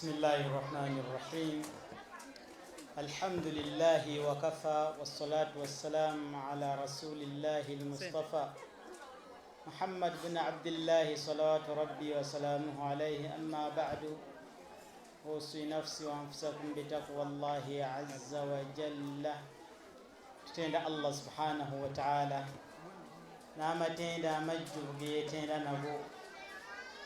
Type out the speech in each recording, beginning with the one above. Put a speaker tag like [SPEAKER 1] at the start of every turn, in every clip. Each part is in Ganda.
[SPEAKER 1] بسم الله الرحمن الرحيم. الحمد لله وكفى، والصلاة والسلام على رسول الله المصطفى محمد بن عبد الله، صلوات ربي وسلامه عليه. أما بعد، أوصي نفسي وأنفسكم بتقوى الله عز وجل. Tutenda Allah subhanahu wa ta'ala n'amatenda amajjuvu ge yeetenda nago,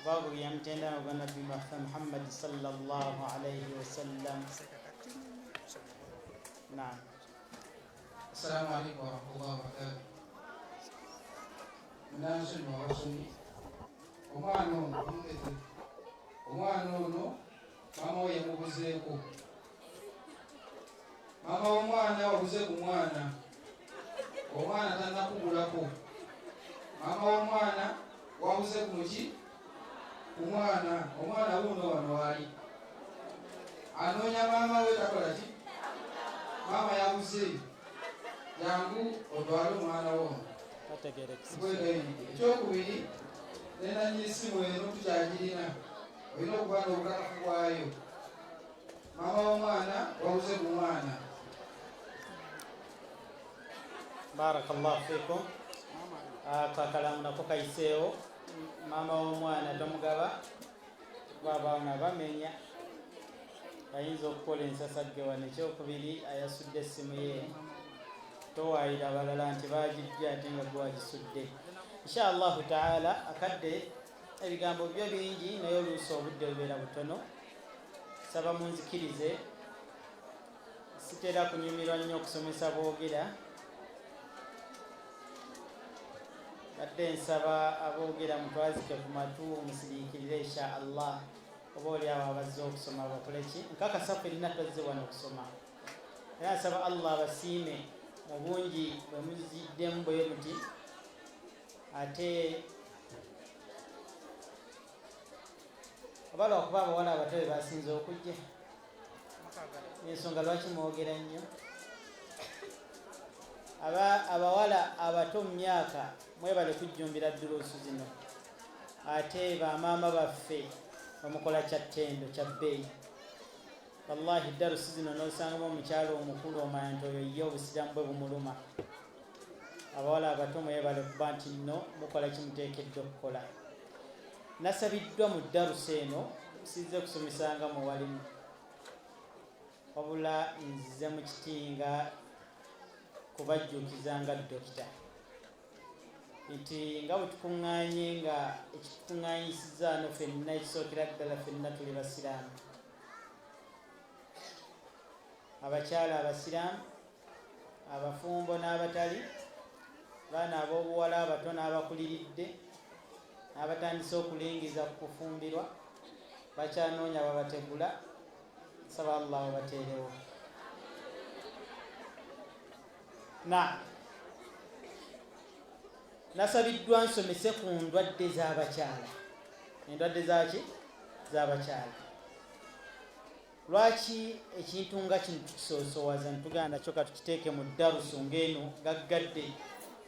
[SPEAKER 1] oba ge yamutenda nago Nabbi waffe Muhammadi sallallahu alaihi wasallam. Naam.
[SPEAKER 2] Assalamu alaikum warahmatullahi wabarakatuh. Munansonyiwa abasomi, omwana ono omulete, omwana ono maama we yamubuzeeko. Maama w'omwana wabuze ku mwana, omwana tannakugulako. Maama w'omwana wabuze ku muki, ku mwana. Omwana wuuno wano waali anoonya maama we, takola ki, maama yabuze. Jangu otwale omwana wo.
[SPEAKER 1] Bategeerekise.
[SPEAKER 2] Ekyokubiri, nenanyini simu eno tukyagirina, olina okuba n'obukakafu bwayo. Maama w'omwana wabuze ku mwana.
[SPEAKER 1] Barakallahu fikum. Ako akalamu nako kayiseewo. Maama w'omwana tomugaba, kuba abaana bamenya, ayinza okukola ensasagge wano. Ekyokubiri, ayasudde essimu ye, towaayira abalala nti bagijja ate nga gwe wagisudde. Insha Allahu taala, akadde ebigambo byo bingi, naye oluusi obudde bubeera butono. Saba munzikirize, sitera kunyumirwa nnyo okusomesa boogera. Badde nsaba aboogera mutwazike ku matu, musiriikirire insha Allah. Oba oli awo abazze okusoma bakole ki? Nkakasa ffenna twazze wano okusoma, era nsaba Allah abasiime mu bungi bwe muziddemu bwe muti. Ate oba lwakuba abawala abato be basinze okujja, ensonga lwaki mwogera nnyo. Abawala abato mu myaka, mwebale kujjumbira duruusu zino. Ate bamaama baffe bamukola kya ttendo, kya bbeeyi. Wallahi, darusi zino n'osangamu omukyalo omukulu, omanya nti oyo ye obusiraamu bwe bumuluma. Abawala abato mwebale kuba nti nno mukola kimuteekeddwa okukola. Nasabiddwa mu darusi eno, sizze kusomesanga muwalimu, wabula nzize mu kitinga kubajjukiza nga dokita nti nga bwe tukuŋŋaanye, nga ekitukuŋŋaanyisizza ano ffenna, ekisookera ddala ffenna tuli basiraamu, abakyala abasiraamu, abafumbo n'abatali, baana ab'obuwala abato n'abakuliridde n'abatandise okulingiza ku kufumbirwa, bakyanoonya babategula. Nsaba Allah babateerewo. Na nasabiddwa nsomese ku ndwadde z'abakyala. Endwadde zaki? Z'abakyala. Lwaki ekintu nga kino tukisoosowaza netuganda nakyo katukiteeke mu darusu ng'eno gaggadde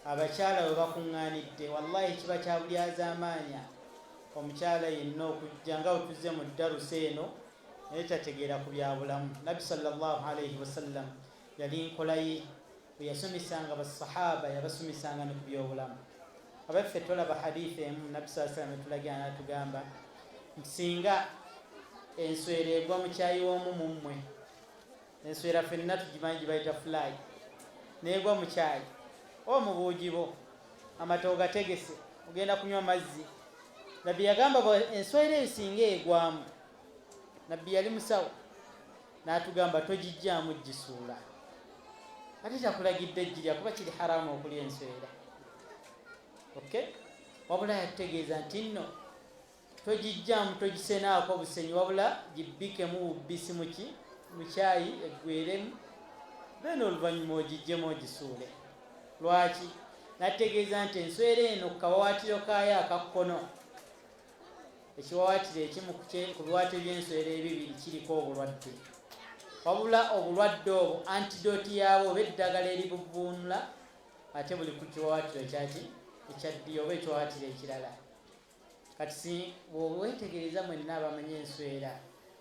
[SPEAKER 1] abakyala we bakuŋŋaanidde? Wallahi, kiba kya bulyazaamaanya omukyala yenna okujja nga bwe tuzze mu darusu eno naye tategeera ku bya bulamu. Nabbi sallallahu alaihi wasallam yali nkola ye, bwe yasomesanga basahaba yabasomesanga ne ku byobulamu. Abaffe, tolaba hadithi emu Nabbi saa salam etulagira natugamba nti singa enswera egwa mu kyayi w'omu mu mmwe, enswera fenna tugimanyi gibayita fly, neegwa mu kyayi oba mu buugi bwo, amata ogategese ogenda kunywa mazzi, Nabbi yagamba enswera eyo singa egwamu, Nabbi yali musawo, n'atugamba togijjaamu gisuula. Ate takulagidde girya, kuba kiri haramu okulya enswera, okay? Wabula yatutegeeza nti nno togijjaamu, togisenaako busenyi, wabula gibbikemu bubbisi muki, mukyayi, eggweremu, then oluvannyuma ogijjemu ogisuule. Lwaki? Nategeeza nti enswera eno ku kawawaatiro kaayo akakkono, ekiwawaatiro ekimu ku biwaatiro by'enswera ebibiri kiriko obulwadde, wabula obulwadde obwo antidooti yaabwo oba eddagala eribuvuunula ate buli ku kiwawaatiro kyaki, ekya ddiyo, oba ekiwawaatiro ekirala. Kati si bw'owetegereza mwenna abamanyi enswera,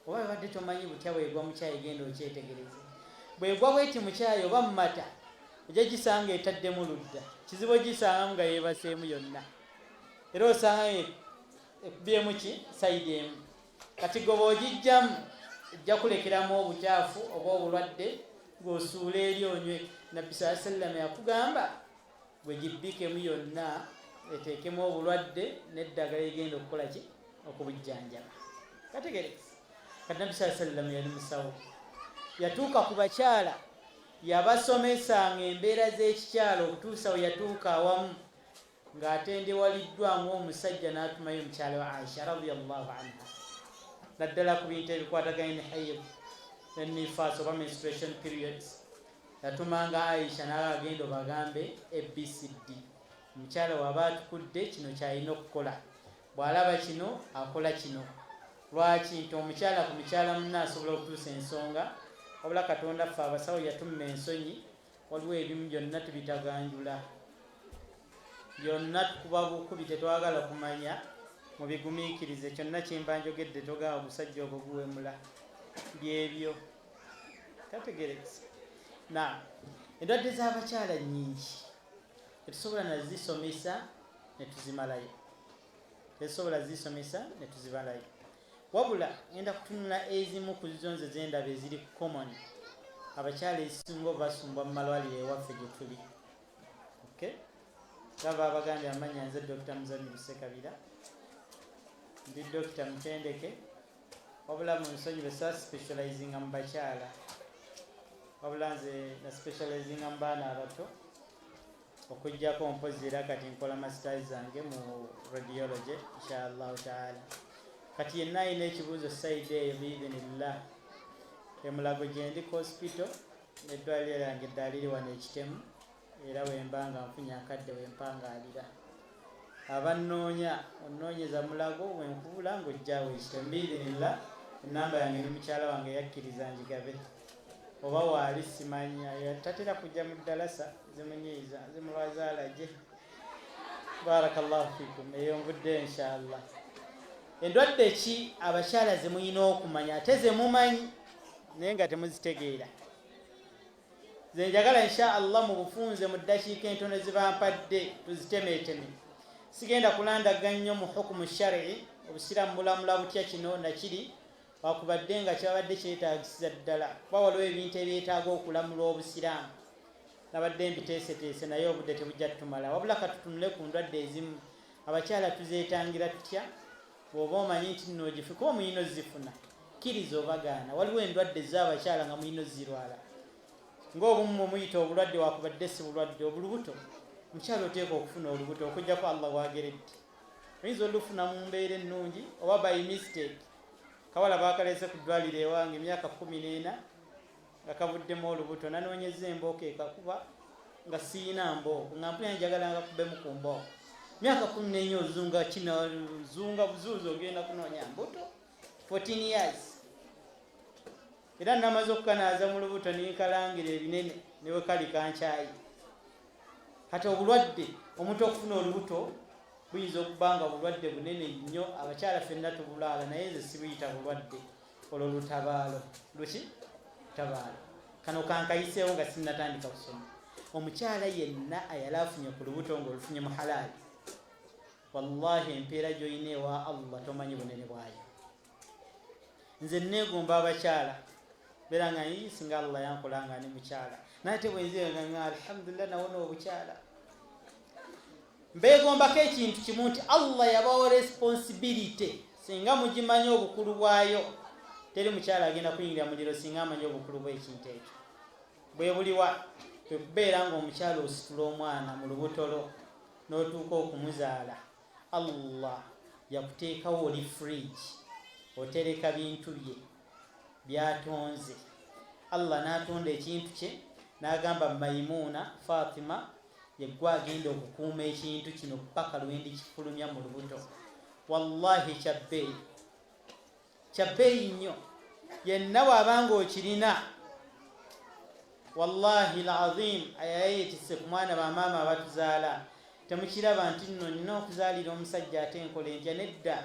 [SPEAKER 1] Oba bibadde tomanyi butya bwegwa mu kyayi, genda okyetegereze. Bwegwa bweti mu kyayi oba mu mata, ojja gisanga etaddemu ludda. Kizibu ogisangamu nga yeebaseemu yonna, era osanga ekubyemu ki sayidi emu. Kati goba ogijjamu, ejja kulekeramu obukyafu oba obulwadde, ng'osuula eri onywe. Nabbi saa sallama yakugamba gwe gibbikemu yonna, eteekemu obulwadde n'eddagala egenda okukola ki okubujjanjaba. Kategereza, kati Nabbi saa sallama yali musawo, yatuuka ku bakyala, yabasomesanga embeera z'ekikyala okutuusa we yatuuka awamu ng'atendewaliddwa ng'omusajja, n'atumayo omukyala wa Aisha radiallahu anha, naddala ku bintu ebikwataganye ne haid ne nifas oba menstruation periods. Yatumanga Aisha n'agenda obagambe ABCD, omukyala waba atukudde kino kyalina okukola, bw'alaba kino akola kino. Lwaki? Nti omukyala ku mukyala munne asobola okutuusa ensonga, wabula Katonda ffe abasawo yatumma ensonyi. Waliwo ebimu byonna tubitaganjula, byonna tukuba bukubi, tetwagala kumanya. Mubigumiikirize, kyonna kyemba njogedde togamba ogusajja ogwo guwemula. Byebyo tategerekese. Na endwadde z'abakyala nnyingi, tetusobola nazisomesa ne tuzimalayo, tetusobola zisomesa ne tuzimalayo, wabula ngenda kutunula ezimu ku zo nze zendaba eziri common, abakyala ezisinga obasumbwa mu malwaliro ewaffe gye tuli. Okay, gava abagambye amanya, nze Dr Muzamiru Sekabira, ndi dokita mutendeke, wabula mu nsonyi sa specializinga mu bakyala, wabula nze na specializinga mu baana abato, okuggyako mpozi era kati nkola masters zange mu radiology, inshallahu taala. Kati yenna alina ekibuuzo side eyo, biidhinillah, emulago gyendi ku hospital n'eddwaliro lyange eddala liri wano ekitemu, era wemba nga nfunye akadde wempangaalira. Abannoonya, onnoonyeza Mulago, wenkubula ng'ojjaawo ekitemu biidhinillah. Enamba yange ne mukyala wange yakkiriza ngigabe, oba waali simanya, tatera kujja mu ddalasa, zimunyiiza, zimulwaza alaje. Barakallahu fikum. Eyo nvudde inshallah. Endwadde ki abakyala ze mulina okumanya, ate ze mumanyi naye nga temuzitegeera, ze njagala insha Allah mu bufunze mu ddakiika entono zibampadde tuzitemeeteme? Sigenda kulandaga nnyo mu hukumu shari, obusiraamu bulamula butya kino nakiri, wakubadde nga kyabadde kyetaagisiza ddala, kuba waliwo ebintu ebyetaaga okulamula obusiraamu, nabadde mbiteeseteese naye obudde tebujja tutumala. Wabula katutunule ku ndwadde ezimu, abakyala tuzeetangira tutya? Bw'oba omanyi nti nno ogifi, kuba muyina ozifuna, kkiriza obagaana, waliwo endwadde z'abakyala nga muyina ozirwala, ng'obumu mumuyita obulwadde, wakubadde si bulwadde. Obulubuto, omukyala oteeka okufuna olubuto, okujjako Allah wageredde. Oyinza olufuna mu mbeera ennungi oba by mistake. Kawala bakaleese ku ddwaliro ewange, emyaka 14, nga kavuddemu olubuto. Nanoonyeza embooko ekakuba nga siyina mbooko, nga mpulira njagala nga kubemu ku mbooko. Myaka 14, ozunga kino, ozunga buzuuzi, ogenda kunoonya mbuto 14 years. Era namaze okukanaaza mu lubuto ninkalangira ebinene newe kali kankyayi. Kati obulwadde, omuntu okufuna olubuto buyinza okuba nga bulwadde bunene nnyo, abakyala ffenna tubulwala, naye nze sibuyita bulwadde, olwo lutabaalo. Luki tabaalo? Kano kankayiseewo nga sinnatandika kusoma. Omukyala yenna ayali afunye ku lubuto ng'olufunye mu halaali, wallahi empeera gy'olina ewa Allah tomanyi bunene bwayo. Nze neegomba abakyala, beera nga singa Allah yankola nga ndi mukyala, naye ate bwenziga nga alhamdulillah nawona obukyala. Mbeegombako ekintu kimu, nti Allah yabawa responsibility, singa mugimanyi obukulu bwayo, teri mukyala agenda kuyingira muliro singa amanyi obukulu bw'ekintu ekyo. Bwe buliwa? Kwe kubeera ng'omukyala ositula omwana mu lubuto lwo n'otuuka okumuzaala. Allah yakuteekawo oli fridge, otereka bintu bye byatonze. Allah n'atonda ekintu kye n'agamba Maimuuna Fatima, yeggwe agenda okukuuma ekintu kino paka lwendi kifulumya mu lubuto. Wallahi kyabbeeyi, kyabbeeyi nnyo. Yenna bw'abanga okirina, wallahi lazim, ayayetisse ku mwana. Bamaama abatuzaala, temukiraba nti nno nina okuzaalira omusajja, ate enkola entya? Nedda.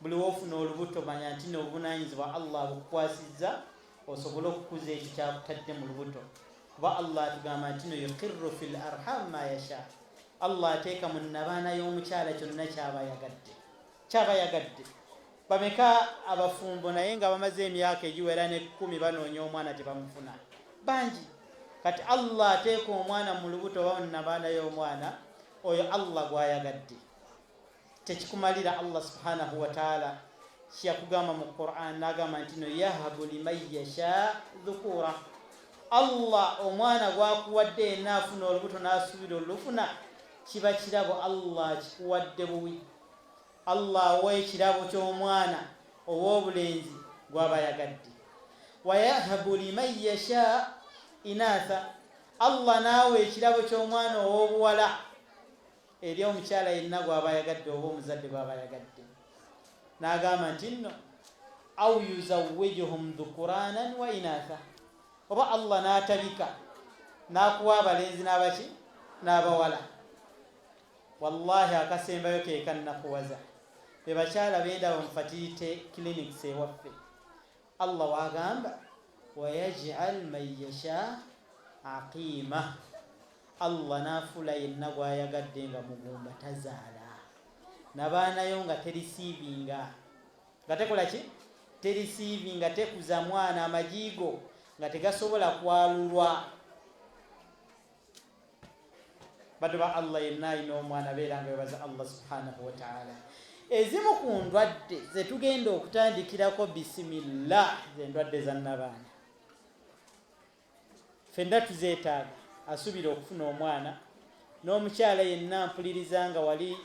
[SPEAKER 1] Buli wofuna olubuto manya nti n'obuvunanyizibwa Allah abukukwasizza osobole okukuza ekyo kyakutadde mu lubuto, kuba Allah atugamba nti no yuqirru fil arham ma yasha, Allah ateeka mu nabaana y'omukyala kyonna kyaba yagadde, kyaba yagadde. Bameka abafumbo naye nga bamaze emyaka egiwera n'ekkumi banoonya omwana tebamufuna? Bangi. Kati Allah ateeka omwana mu lubuto oba mu nabaana y'omwana oyo Allah gw'ayagadde. Tekikumalira Allah subhanahu wataala kyeyakugamba mu Quran, n'agamba nti no yahabu liman yasha dhukura, Allah omwana gwakuwadde yenna afuna olubuto n'asuubira olufuna kiba kirabo Allah akikuwadde buwi. Allah awa ekirabo ky'omwana ow'obulenzi gw'aba yagadde. Wayahabu liman yasha inatha, Allah n'awa ekirabo ky'omwana ow'obuwala eri omukyala yenna gw'aba ayagadde oba omuzadde gw'aba ayagadde, n'agamba nti nno au yuzawijuhum dhukuranan wa inatha, oba Allah n'atabika n'akuwa abalenzi n'abaki n'abawala. Wallahi akasembayo ke kannakuwaza, be bakyala bendaba mu fertility clinics ewaffe. Allah wagamba wayajal man yasha aqima, Allah n'afuula yenna gw'ayagadde nga mugumba, tazaala, nabaanayo nga terisiivinga, nga tekola ki, terisiivinga, tekuza mwana, amajiigo nga tegasobola kwalulwa. Baddu ba Allah, yenna alina omwana beera nga webaza Allah subhanahu wataala. Ezimu ku ndwadde zetugenda okutandikirako bisimillah zendwadde za nabaana, fenna tuzeetaaga. Asuubira okufuna omwana n'omukyala yenna mpuliriza nga wali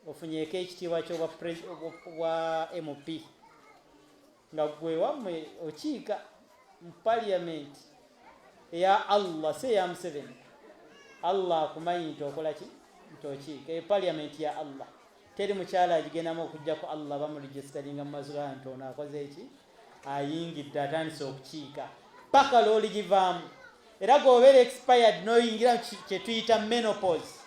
[SPEAKER 1] ofunyeeko ekitiibwa ky'obwa MP, nga gwe wammwe okiika mu parliament eya Allah, si eya Museveni. Allah akumanyi nti okola ki, nti okiika eyo parliament ya Allah. Teri mukyala agigendamu okugjako Allah bamuregisteringa mu maaso ga nti ono akoze eki, ayingidde, atandise okukiika paka lw'oligivaamu. Era gwobeera expired n'oyingira kyetuyita menopause,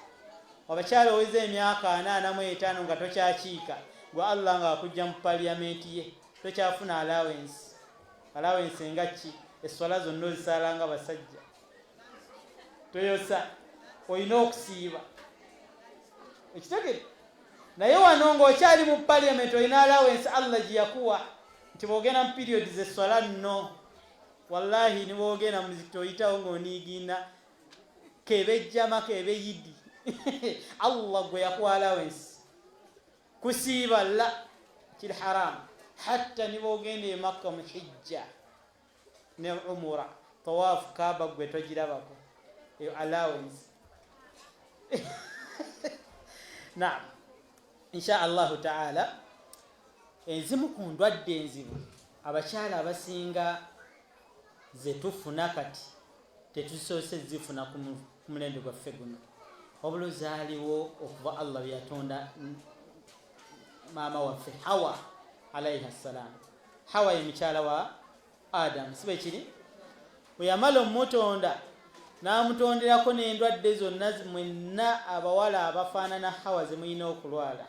[SPEAKER 1] abakyala oweza emyaka 45 nga tokyakiika, gwe Allah nga akujja mu parliament ye, tokyafuna allowance. Allowance nga ki? Esswala zonna ozisaala nga basajja, toyosa, olina okusiiba, ekitegere. Naye wano ng'okyali mu parliament olina allowance Allah gye yakuwa nti bw'ogenda mu period z'esswala nno, wallahi nibwogenda mu muzikiti oyitawo ng'oniigiina kebe jjama kebe yidi. Allah gwe yakuwa allowance kusiiba, la kiri haram. Hatta nibwogenda e Makka mu hijja ne umura, tawaafu Kaaba gwe togirabako, eyo allowance. Naam, insha Allahu taala, ezimu ku ndwadde enzibu abakyala abasinga zetufuna kati tetusoose zifuna ku mulembe gwaffe guno, wabula zaaliwo okuva Allah bwe yatonda maama waffe Hawa alaiha ssalam. Hawa ye mukyala wa Adamu, si bwe kiri? Bwe yamala omutonda n'amutonderako n'endwadde zonna mwenna abawala abafaanana Hawa ze mulina okulwala.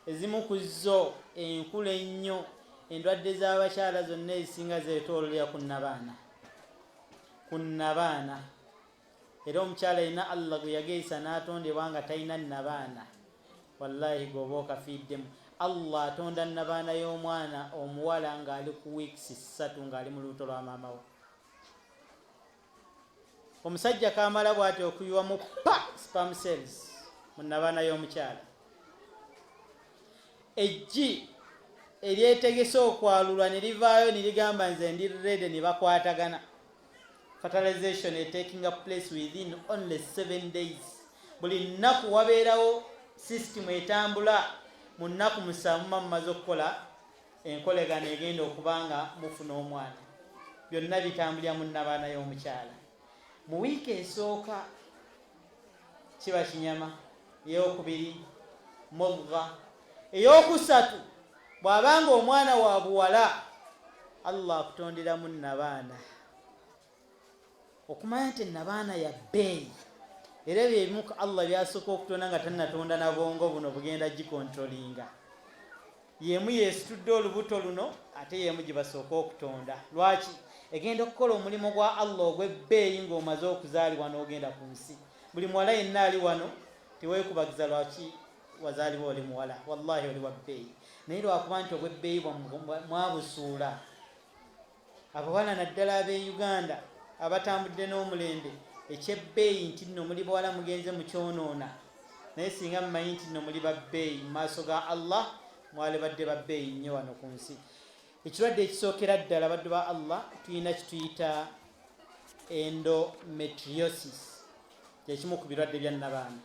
[SPEAKER 1] Ezimu ku zo enkulu ennyo, endwadde z'abakyala zonna ezisinga zeetoololera ku nnabaana, ku nnabaana. Era omukyala yenna Allah gwe yageesa n'atondebwa nga talina nnabaana, wallahi gweoba okafiiddemu. Allah atonda nnabaana y'omwana omuwala ng'ali ku weeks 3 ng'ali mu lubuto lwa maama we. Omusajja kamala bw'ati okuyiwamu pa sperm cells mu nnabaana y'omukyala, eggi eryetegese okwalulwa ne livaayo ne ligamba nze ndi ready, ne bakwatagana. Fertilization etaking place within only 7 days. Buli nnaku wabeerawo system etambula. Mu nnaku 7 muba mumaze okukola enkolegano egenda okuba nga mufuna omwana. Byonna bitambulira mu nnabaana y'omukyala. Mu wiiki esooka kiba kinyama, eyokubiri mudgha, eyokusatu bw'abanga omwana wa buwala, Allah akutonderamu nabaana. Okumanya nti nabaana ya bbeeyi, era ebyo ebimu ku Allah byasooka okutonda nga tannatonda na bwongo buno bugenda gikontrolinga. Y'emu yeesitudde olubuto luno, ate y'emu gye basooka okutonda. Lwaki? Egenda okukola omulimu gwa Allah ogw'ebbeeyi ng'omaze okuzaalibwa n'ogenda ku nsi. Buli muwala yenna ali wano, teweekubagiza lwaki wazaalibwa oli muwala. Wallahi oli wa bbeeyi, naye lwakuba nti obw'ebbeeyi bwammwe mwabusuula. Abawala naddala ab'e Uganda abatambudde n'omulembe, eky'ebbeeyi nti nno muli bawala mugenze mukyonoona. Naye singa mumanyi nti nno muli ba bbeeyi mu maaso ga Allah, mwalibadde ba bbeeyi nnyo wano ku nsi. Ekirwadde ekisookera ddala, baddu ba Allah, tulina kituyita endometriosis, kyekimu ku birwadde bya nnabaana.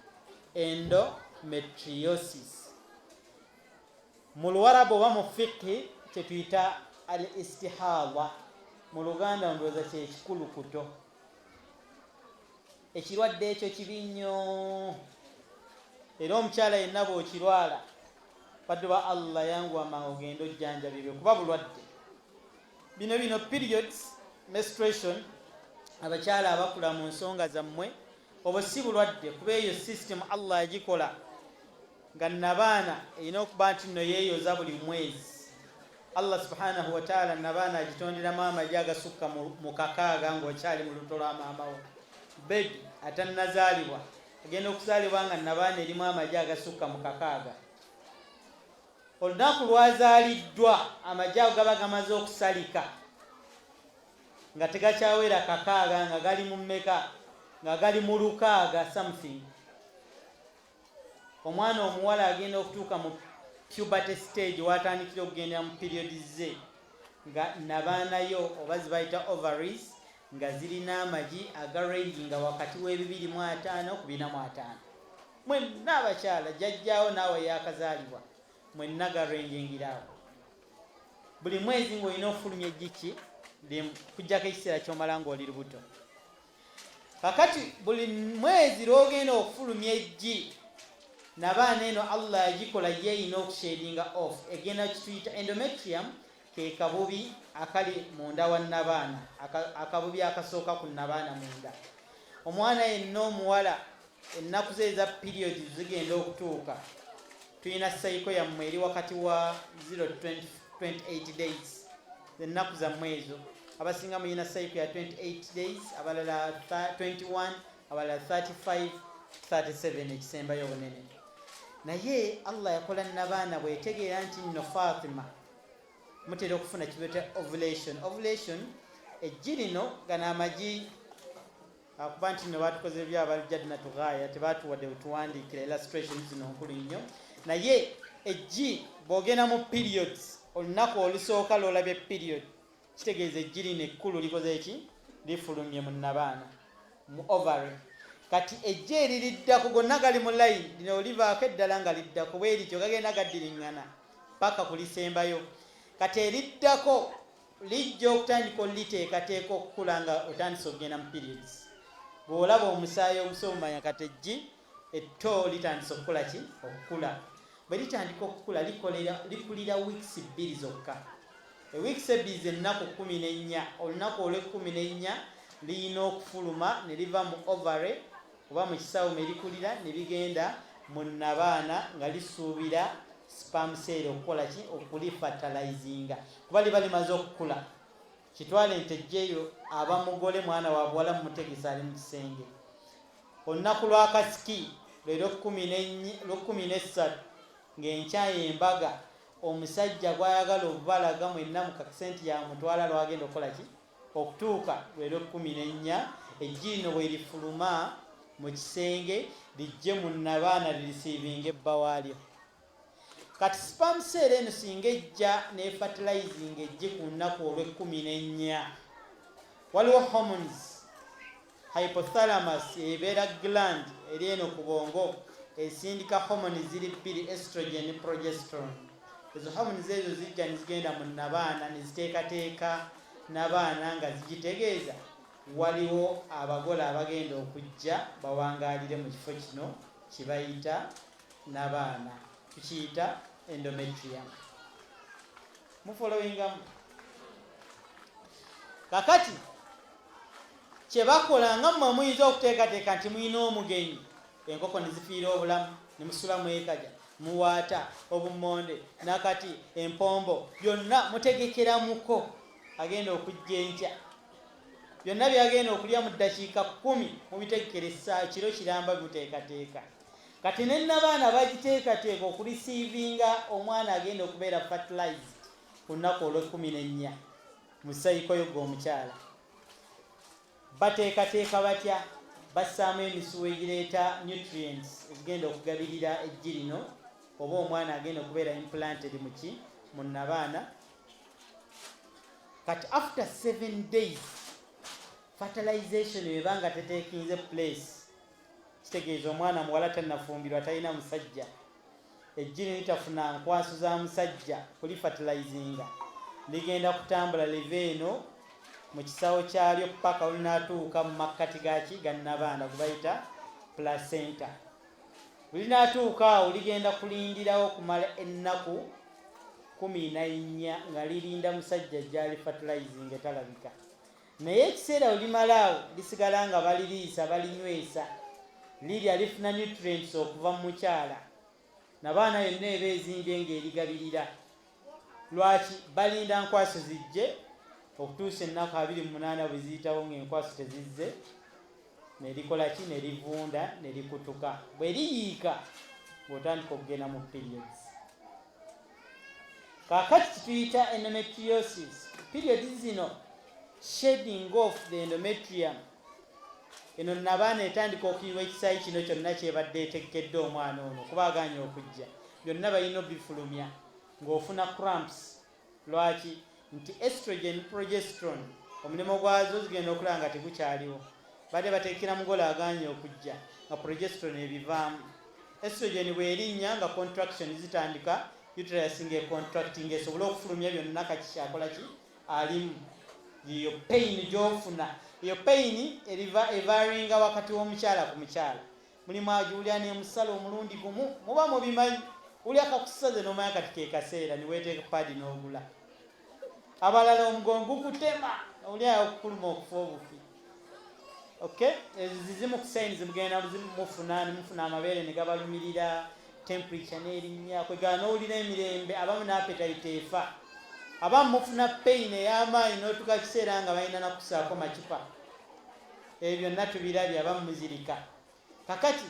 [SPEAKER 1] Endometriosis mu Luwarabu oba mu fiqhi kyetuyita al istihada, mu Luganda ndowooza kyekikulukuto. Ekirwadde ekyo kibi nnyo, era omukyala yenna bw'okirwala, baddu ba Allah, yanguwa mangu ogende ojjanjabibwe, kuba bulwadde. Bino periods, menstruation, abakyala abakula mu nsonga zammwe, obwo si bulwadde, kuba eyo system Allah yagikola nga nabaana erina okuba nti nno yeeyoza buli mwezi. Allah subhanahu wataala nabaana agitonderamu amagi agasukka mu 6 ng'okyali mu luto lwa maamawo. Baby atannazaalibwa agenda okuzaalibwa nga nabaana erimu amagi agasukka mu 6. Olunaku lwazaaliddwa, amagi ago gaba gamaze okusalika nga tegakyawera 6, nga gali mu mmeka? Nga gali mu 6 something. Omwana omuwala agenda okutuuka mu puberty stage, watandikira okugendera mu period ze, nga nabaanayo oba zibayita ovaries nga zirina amagi aga range nga wakati w'e250 ku 450. Mwenna abakyala, jjajjaawo naawe yakazaalibwa, mwenna garangingiraawo. Buli mwezi ng'olina okufulumya eggi limu, kujjako ekiseera kyomala ng'oli lubuto. Kakati buli mwezi lwogenda okufulumya eggi, nabaana eno Allah yagikola ye erina okushedinga off, egenda kituyita endometrium, ke kabubi akali munda wa nabaana, akabubi akasooka ku nabaana munda. Omwana yenna omuwala ennaku ze eza period zigenda okutuuka, tulina cycle yammwe eri wakati wa 0 28 days, ennaku zammwe ezo. Abasinga muyina cycle ya 28 days, abalala 21, abalala 35, 37 ekisembayo obunene. Naye Allah yakola nabaana bwetegeera nti nno Fatima mutera okufuna kibeta ovulation. Ovulation, eggi lino, gano amagi, akuba nti nno batukoze byabaljadnatu ghaya, tebatuwadde wetuwandiikira illustration zino nkulu nnyo. Naye eggi bw'ogenda mu periods, olunaku olusooka lwolabye period, kitegeeza eggi lino ekkulu likoze eki? Lifulumye mu nabaana, mu ovary. Kati ejja eririddako, gonna gali mu line, lino livaako eddala nga liddako bwe lityo, gagenda gaddiriŋŋana paka kulisembayo. Kati eriddako lijja okutandika oliteekateeka okukula nga otandise okugenda mu periods. Bw'olaba omusaayi ogusomanya, kati eggi etto litandise okukola ki? Okukula. Bwe litandika okukula, likulira weeks 2 zokka. Eweeks 2 zennaku 14. Olunaku olw'e14 liyina okufuluma ne liva mu ovary oba mu kisawo me likulira ne bigenda mu nabaana, nga lisuubira sperm cell okukola ki? Okulifertilizinga, kuba liba limaze okukula. Kitwale nti ejjeeyo aba mugole, mwana wa buwala, mumutegesa, ali mu kisenge. Olunaku lwa kasiki lwe lw'e13, ng'enkya embaga, omusajja gwayagala obubalaga mwenna mukakase nti yamutwala, lwagenda okukola ki? Okutuuka lwe lw'e14. Eggi lino bwe lifuluma mu kisenge, lijje mu nabaana lireceivinga ebba waalyo. Kati sperm cell eno singa ejja ne fertilizing eggi ku lunaku olw'e14, waliwo hormones, hypothalamus ebeera gland eri eno ku bwongo, esindika hormones ziri bbiri, estrogen ne progesterone. Ezo hormones ezo zijja ne zigenda mu nabaana ne ziteekateeka nabaana nga zigitegeeza waliwo abagole abagenda okujja bawangaalire mu kifo kino kibayita nabaana, tukiyita endometrium. Mufollowingamu? Kakati kyebakola, nga mmwe muyinza okuteekateeka nti mulina omugenyi, enkoko ne zifiira obulamu ne musula mwekaja. Muwaata obummonde, nakati, empombo, byonna mutegekera muko agenda okujja enkya. Byonna byagenda okulya mu ddakiika 10 mubitegekera essaa kiro kiramba bimuteekateeka. Kati ne nnabaana bagiteekateeka okureceivinga omwana agenda okubeera fertilized ku lunaku olw'ekkumi n'ennya mu sayiko yo ggwe omukyala. Bateekateeka batya? Bassaamu emisuwa egireeta nutrients ezigenda okugabirira eggi lino oba omwana agenda okubeera implanted mu ki? Mu nnabaana. Kati after 7 days fertilization eba nga tetekinze place, kitegeeza omwana muwala tannafumbirwa, talina musajja, eggi litafuna nkwaso za musajja kuli fertilizinga, ligenda kutambula live eno mu kisawo kyalyo paka olinaatuuka mu makkati gaki? Ga nnabaana, gubayita placenta. Linaatuuka awo ligenda kulindirawo okumala ennaku 14 nga lirinda musajja gyali fertilizing etalabika. Naye ekiseera we limala awo lisigala nga baliriisa, balinywesa, lirya, lifuna nutrients okuva mu mukyala. Nabaana yonna eba ezimbye ng'erigabirira. Lwaki balinda nkwaso zijje? Okutuusa ennaku 28 bwe ziyitawo ng'enkwaso tezizze, ne likola ki? Ne livunda, ne likutuka. Bwe liyiika ng'otandika okugenda mu periods. Kaakati kituyita endometriosis. Periods zino, shedding off the endometrium. Eno nabaana etandika okuyiwa ekisaayi kino kyonna kyebadde etegekedde omwana ono kuba agaanye okujja, byonna balina obifulumya, ng'ofuna cramps. Lwaki? Nti estrogen, progesterone, omulimu gwazo zigenda okulaba nga tegukyaliwo. Badde bateekera mugole agaanye okujja, nga progesterone ebivaamu. Estrogen bw'erinnya nga contraction zitandika, uterus ng'econtracting esobole okufulumya byonna. Kaki kyakola ki? Alimu yeyo pain gy'ofuna. Eyo pain eriva evaryinga wakati w'omukyala ku mukyala. Mulimu agiwulira n'emusala omulundi gumu, muba mubimanyi, wulira kakusaze n'omanya kati ke kaseera niweeteeka pad n'ogula. Abalala omugongo gukutema, owulira okukuluma, okufa obufi. Okay, ezo zizimu ku signs mugenda mufuna, nemufuna amabeere ne gabalumirira, temperature n'erinnya, kwegala n'owulira emirembe. Abamu n'appetite efa, abamu mufuna pain ey'amaanyi n'otuuka kiseera nga balina nakusaako macupa. Ebyo byonna tubirabye. Abamu muzirika. Kakati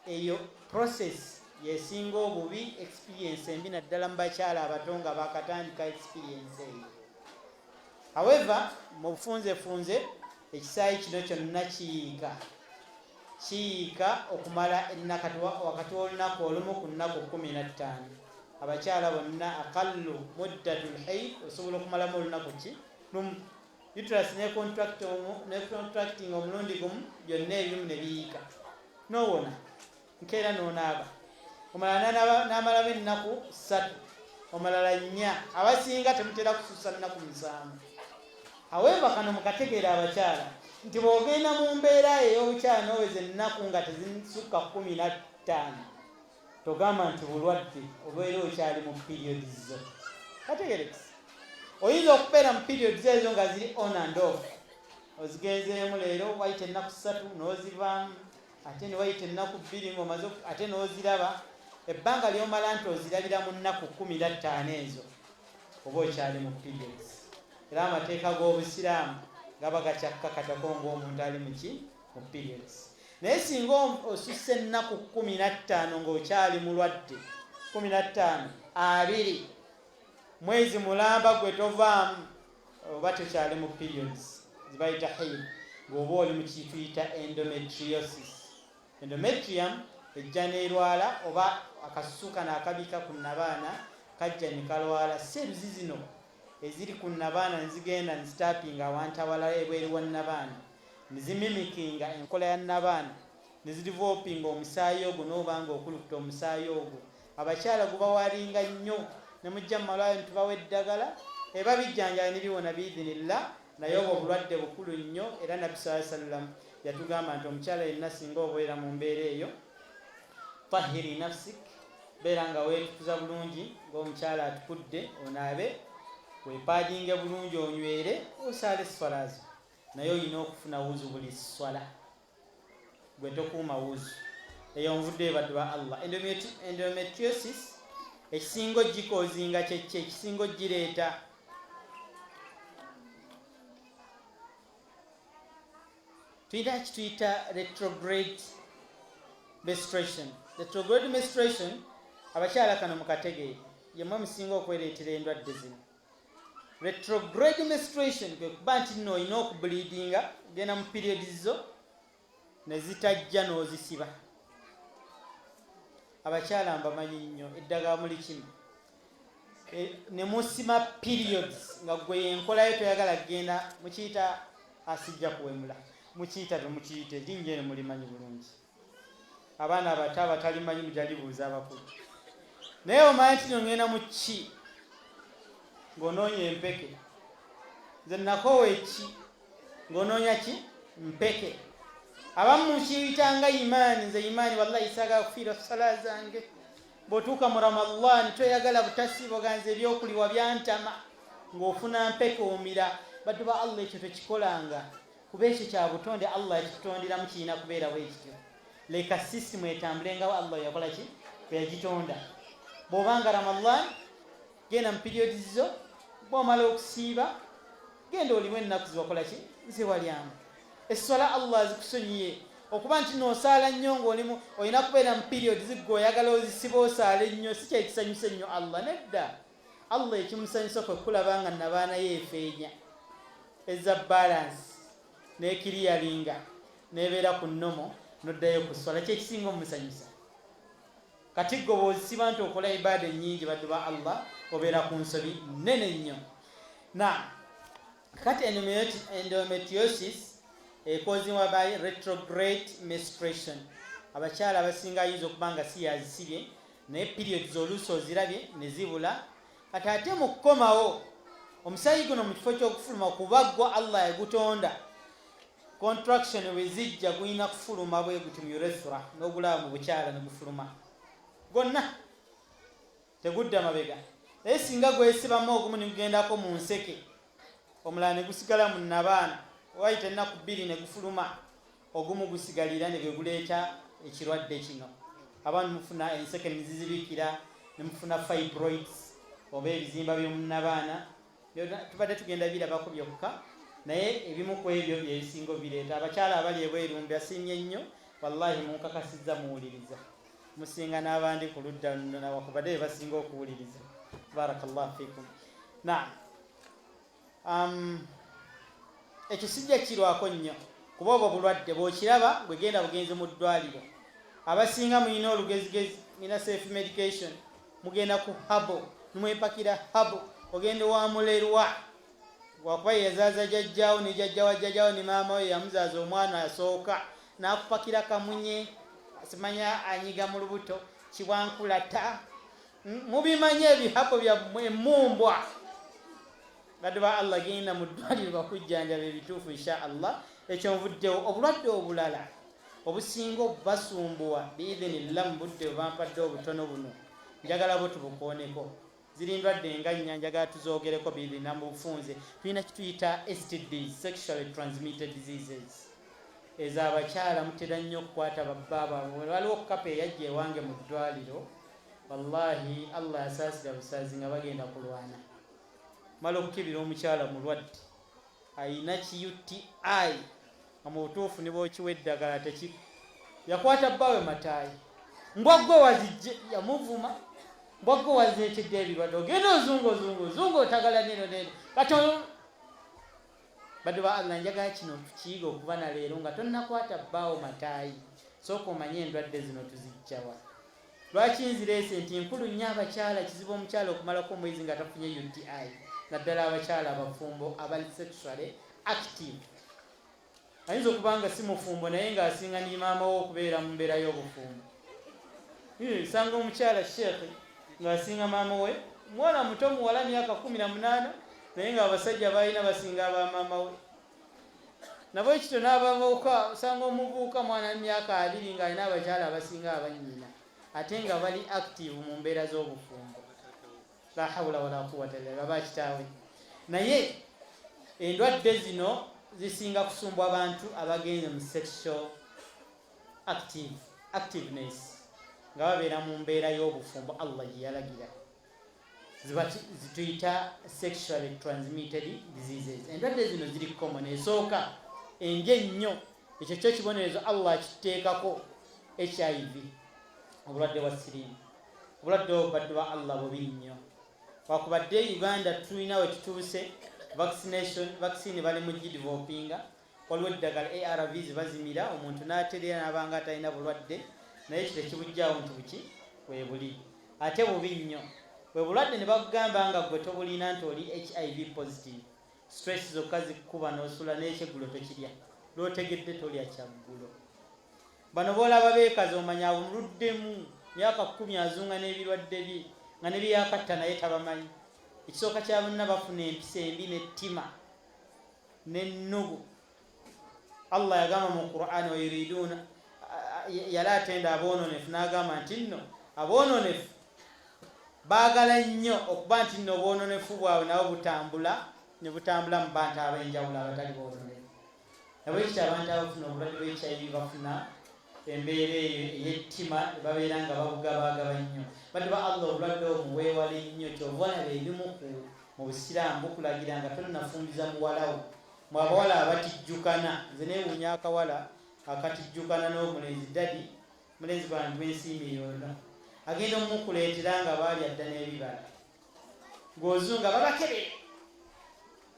[SPEAKER 1] eyo process yesinga obubi, experience embi, naddala mu bakyala abato nga bakatandika experience eyo. However, mu bufunzefunze, ekisaayi kino kyonna kiyiika, kiyiika okumala ennakati wakati w'olunaku olumu ku nnaku 15. Abakyala bonna, aqallu muddatu lhaid, osobola okumalamu olunaku ki lumu, uterus ne contracting omulundi gumu, byonna ebimu ne biyiika, nowona nkeera nonaaba. Omulala n'amalamu ennaku 3, omulala 4. Abasinga temutera kususa nnaku 7. However, kano mukategeera abakyala nti bw'ogenda mu mbeera ey'obukyala n'oweza ennaku nga tezisukka 15, togamba nti bulwadde, obeera okyali mu periods zo. Kategerekisi, oyinza okubeera mu periods ezo nga ziri on and off. Ozigenzeemu leero, wayita ennaku 3 n'ozivaamu, ate ne wayita ennaku 2 ng'omaze, ate n'oziraba. Ebbanga ly'omala nti ozirabira mu nnaku 15 ezo, oba okyali mu periods, era amateeka g'obusiraamu gaba gakyakkakatako ng'omuntu ali muki? Mu periods. Naye singa osussa ennaku 15 ng'okyali mulwadde, 15, 20, mwezi mulamba gwe tovaamu, oba tokyali mu periods zibayita haid, ng'oba oli mu kituyita endometriosis. Endometrium ejja n'erwala, oba akasusu kano akabika ku nabaana kajja ne kalwala. Cells zino eziri ku nabaana nezigenda nezitapinga awantu awalala ebweru wa nabaana, nezimimickinga enkola ya nabaana, nezidevelopinga omusaayi ogwo, n'oba nga okulukuta omusaayi ogwo abakyala gubawalinga nnyo, ne mujja mu malwaliro nitubawa eddagala, eba bijjanjaba ne biwona biidhinillah. Naye obwo obulwadde bukulu nnyo, era Nabbi saa sallam yatugamba nti omukyala yenna singa obeera mu mbeera eyo, tahiri nafsik, beera nga weetukuza bulungi ng'omukyala atukudde, onaabe, weepaadinge bulungi, onywere, osaale swala zo, naye olina okufuna wuzu buli swala. Gwe tokuuma wuzu. Eyo nvuddeyo, baddu ba Allah. Endometriosis ekisinga ogikozinga kyekki? Ekisinga ogireeta, tuyita kituyita retrograde menstruation. Retrograde menstruation, abakyala kano mukategeere, yemmwe musinga okwereetera endwadde zino. Retrograde menstruation kwe kuba nti nno olina okubleedinga, genda mu periods zo ne zitajja n'ozisiba. Abakyala mbamanyi nnyo, eddagala muli kimu, ne musima periods nga gwe yenkolayo toyagala kugenda. Mukiyita asijja kuwemula, mukiyita temukiyita, erinnya eno mulimanyi bulungi. Abaana abato abatalimanyi mujalibuuza abakulu. Naye omanyi nti nongenda mu ki ng'onoonya empeke, nze nakoowa eki ng'onoonya ki mpeke. Abamu mukiyitanga imaani. Nze imaani wallahi saagala kufiira sala zange. Bw'otuuka mu Ramadan toyagala butasiiba, oganza ebyokuliwa byantama, ng'ofuna mpeke omira. Baddu ba Allah, ekyo tekikolanga, kuba ekyo kya butonde, Allah yakitutonderamu, kirina kubeera bwe kityo. Leka sisitimu etambule nga Allah yakola ki bwe yagitonda. Bw'obanga Ramadan, genda mu periods zo, bw'omala okusiiba genda olimu ennaku ziwakola ki ziwalyamu. Esswala Allah azikusonyiye. Okuba nti noosaala nnyo ng'olimu olina kubeera mu period zigwe oyagala ozisiba osaala ennyo, si kyekisanyusa ennyo Allah, nedda. Allah ekimusanyusa kwe kulaba nga nabaana ye efeenya eza balance nekiriyalinga nebeera ku nomo, noddayo ku swala, kyekisinga omusanyusa. Kati gwe bw'ozisiba nti okola ibaada ennyingi, baddu ba Allah, obeera ku nsobi nnene nnyo. Na kati endometriosis ekozibwa by retrograde menstruation. Abakyala abasinga ayinza okuba nga si yazisibye, naye periods oluusi ozirabye ne zibula. Kati ate mu kukomawo omusaayi guno mu kifo ky'okufuluma, kuba gwo Allah yagutonda, contraction bwe zijja gulina kufuluma bwe guti mu urethra, n'ogulaba mu bukyala ne gufuluma gwonna, tegudda mabega. Naye singa gwesibamu ogumu ne gugendako mu nseke, omulala ne gusigala mu nabaana, wayita ennaku 2 ne gufuluma, ogumu gusigalira ne gwe guleeta ekirwadde kino. Abantu mufuna enseke ne zizibikira, ne mufuna fibroids oba ebizimba by'omunabaana. Tubadde tugenda birabako byokka, naye ebimu ku ebyo byebisinga obireeta. Abakyala abali ebweru mbasiimye nnyo, wallahi munkakasizza muwuliriza, musinga n'abandi ku ludda nawakubadde be basinga okuwuliriza. Barakallahu fikum. Naam, ekyo sijja kirwako nnyo, kuba obwo bulwadde bw'okiraba gwe genda bugenzi mu ddwaliro. Abasinga mulina olugezigezi, mulina self medication, mugenda ku herbal, nimwepakira herbal. Ogenda owamulerwa wakuba yeyazaaza jajjawo ne jajja wa jajjawo ne maama we yamuzaaza omwana asooka, n'akupakira kamunye, simanya anyiga mu lubuto kibwankulata. Mubimanye ebihapo byammwe emumbwa. Baddu ba Allah, genda mu ddwaliro bakujjanjaba ebituufu insha Allah. Ekyo nvuddewo. Obulwadde obulala obusinga obubasumbuwa, biidhinillah, mu budde bwebampadde obutono buno, njagala bo tubukooneko. Ziri ndwadde nga nnya, njagala tuzoogereko biidhinillah mu bufunze. Tulina kituyita STDs, sexually transmitted diseases. Ezo abakyala mutera nnyo okukwata babba baabwe. Waliwo couple eyajja ewange mu ddwaliro, wallahi Allah yasaasira busaazi nga bagenda kulwana. Mala okukibira omukyala mulwadde, ayina ki UTI nga mu butuufu ne bwokiwa eddagala teki. Yakwata bbaawe mataayi, mbwa gwe wazijje, yamuvuma, mbwa gwe wazeetedde ebirwadde, ogenda ozunga ozunga ozunga otagala neno neno. Kati baddu ba Allah, njagala kino tukiyiga okuba na leero, nga tonnakwata bbaawo mataayi, sooka omanye endwadde zino tuzijjawa. Lwaki nzireese nti nkulu nnyo? Abakyala kizibu omukyala okumalako omwezi nga tafunye UTI, naddala abakyala abafumbo abali sexually active. Ayinza okuba nga si mufumbo, naye ng'asinga ni maama we okubeera mu mbeera y'obufumbo. Sanga omukyala sheekhe ng'asinga maama we, mwana muto muwala myaka 18, naye ng'abasajja balina basinga abamaama we. Nabo ekityo n'abavubuka, osanga omuvubuka mwana myaka 20 ng'alina abakyala abasinga abannyina, ate nga bali active mu mbeera z'obufumbo. La hawula wala quwata illa billah, bakitaawe. Naye endwadde zino zisinga kusumbwa abantu abagenze mu sexual active. Activeness nga babeera mu mbeera y'obufumbo Allah gye yalagira, zituyita sexually transmitted diseases. Endwadde zino ziri common. Esooka embi ennyo, ekyo kyo kibonerezo Allah akituteekako, HIV, obulwadde bwa siriimu. Obulwadde obwo, baddu ba Allah, bubi nnyo. Wakubadde Uganda tulina we tutuuse, vaccination, vaccine bali mu gidevelopinga. Waliwo eddagala ARVs, bazimira omuntu n'atereera n'abanga atalina bulwadde, naye ekyo tekibujjaawo nti buki weebuli, ate bubi nnyo. Bwe bulwadde ne bakugamba nga gwe tobulina nti oli HIV positive, stress zokka zikkuba n'osula n'ekyeggulo tokirya, lwotegedde tolya kyaggulo. Bano boolaba beekaza, omanya abuluddemu myaka 10 azunga n'ebirwadde bye nga ne byeyakatta naye tabamanyi. Ekisooka kya bonna, bafuna empisa embi n'ettima n'ennugu. Allah yagamba mu Qur'ani, wayuriduuna, yali atenda aboononefu n'agamba nti nno aboononefu baagala nnyo okuba nti nno obwononefu bwabwe nabo butambula ne butambula mu bantu ab'enjawulo abatali boononefu. Nabwekityo abantu abafuna obulwadde bwa HIV bafuna embeera eyo ey'ettima, babeera nga babugabaagaba nnyo. Baddu ba Allah, obulwadde obwo weewale nnyo. Kyova olaba ebimu ku mu Busiraamu bukulagira nga tonnafumbiza muwalawo. Mwe abawala abatijjukana, nze neewuunya akawala akatijjukana n'omulenzi, "Daddy, mulenzi gwange gwensiimye." Yonna agenda omukuleetera nga baalya dda n'ebibala, ng'ozunga, "Babakebere,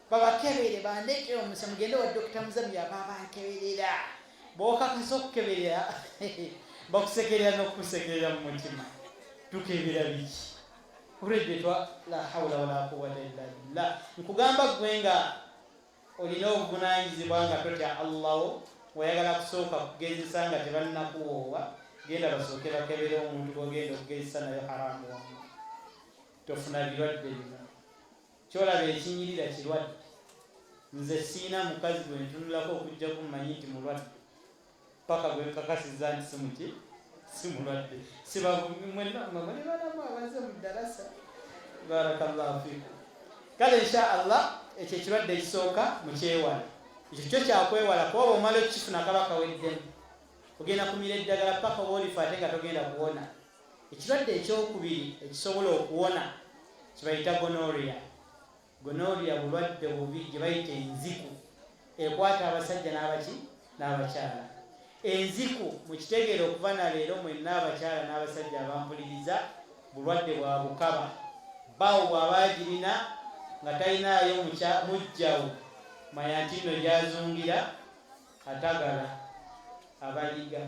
[SPEAKER 1] babakebere, bandeetera omusa, mugende wa Dokita Muzami aba bankeberera." Bw'okakasa okukeberera, bakusekerera n'okukusekerera mu mutima. Tukebera biki? Already twa la hawula wala quwwata illa billah. Nkugamba gwe nga olina obuvunanyizibwa, nga totya Allahu, oyagala kusooka kugezesa nga tebannakuwoowa, genda basooke bakebere omuntu gwogenda okugezesa nayo haramu wamu, tofuna birwadde bino. Kyolaba ekinyirira kirwadde. Nze siina mukazi gwe ntunulako okujjaku mmanyi nti mulwadde, paka gwe nkakasiza nti simuki, si mulwadde. Sibamuli balamu abaze mu ddalasa. Barakallahu fikum. Kale insha Allah, ekyo ekirwadde ekisooka mukyewala. Ekyo kyo kyakwewala, kuba bwomala okukifuna kaba kaweddemu, ogenda kumira eddagala paka oba olifa, ate nga togenda kuwona. Ekirwadde ekyokubiri ekisobola okuwona kibayita gonorrhea. Gonorrhea bulwadde bubi gye bayita enziku, ekwata abasajja n'abaki n'abakyala. Enziku, mukitegeere okuva na leero, mwenna abakyala n'abasajja abampuliriza, bulwadde bwa bukaba. Bawo bw'aba agirina nga talinaayo mujjawo, manya nti nno gyazungira atagala abayiga.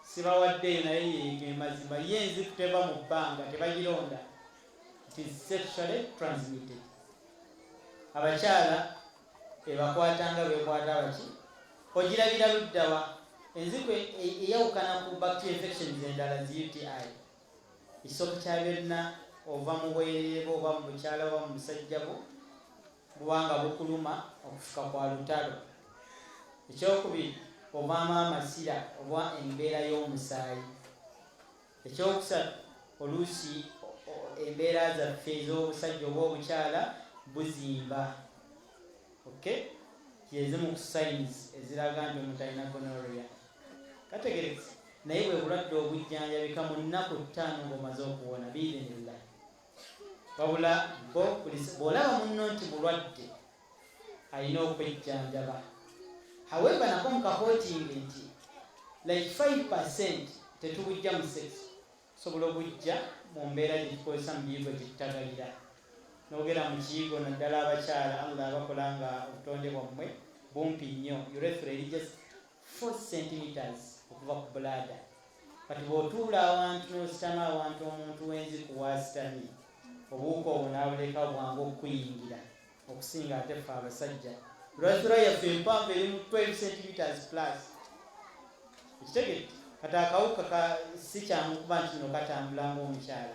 [SPEAKER 1] Sibawaddeeyo, naye yege mazima. Ye enziku teva mu bbanga, tebagironda. It is sexually transmitted. Abakyala ebakwatanga bekwata abaki. Ogirabira luddawa? Enziku eyawukana ku bacterial infections endala zi UTI. Ekisooka kya byonna, ova mu bwerere bwo oba mu bukyala oba mu busajja bwo, bubanga bukuluma okufuka kwa lutalo. Ekyokubiri, ovaamu amasira oba embeera y'omusaayi. Ekyokusatu, oluusi embeera zaffe ez'obusajja oba obukyala buzimba. Okay, yezimu ku signs eziraga nti omuntu alina gonorrhea. Kategereza, naye bwe bulwadde obujjanjabika mu nnaku 5 ng'omaze okuwona, biidhinillah. Wabula bo bw'olaba munno nti mulwadde, alina okwejjanjaba. However, nako mukaquotinge nti like 5% tetubujja mu sex, sobola obujja mu mbeera gyetukozesa mu biyigo gyetutagalira. Nogera mu kiyigo, naddala abakyala, Allah abakola nga obutonde bwammwe bumpi nnyo, urethra eri just 4 centimeters okuva ku bladder. Kati bw'otuula awantu n'ositama awantu omuntu w'enziku waasitamye, obuwuka obwo n'abuleka, bwangu okukuyingira okusinga ate ffe abasajja. Urethra yaffe empanvu, eri mu 12 centimeters plus. Ekitegedde? Kati akawuka ka si kyangu kuba nti no katambula ng'omukyala.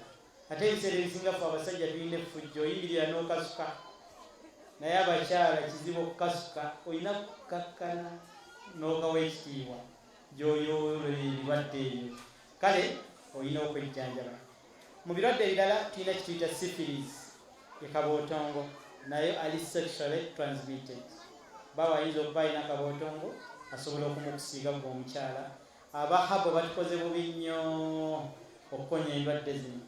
[SPEAKER 1] Ate ebiseera ebisinga ffe abasajja tulina effujjo, oyimirira n'okasuka, naye abakyala kizibu okukasuka, olina kukakkana n'okawa ekitiibwa gyoyoolera ebirwadde ebyo. Kale olina okwejjanjaba. Mu birwadde ebirala tulina kituyita syphilis, ekabootongo, naye ali sexually transmitted. Bawa ayinza okuba alina kabootongo, asobola okumukusiiga gwe omukyala. Aba herbal batukoze bubi nnyo okukonya endwadde zino.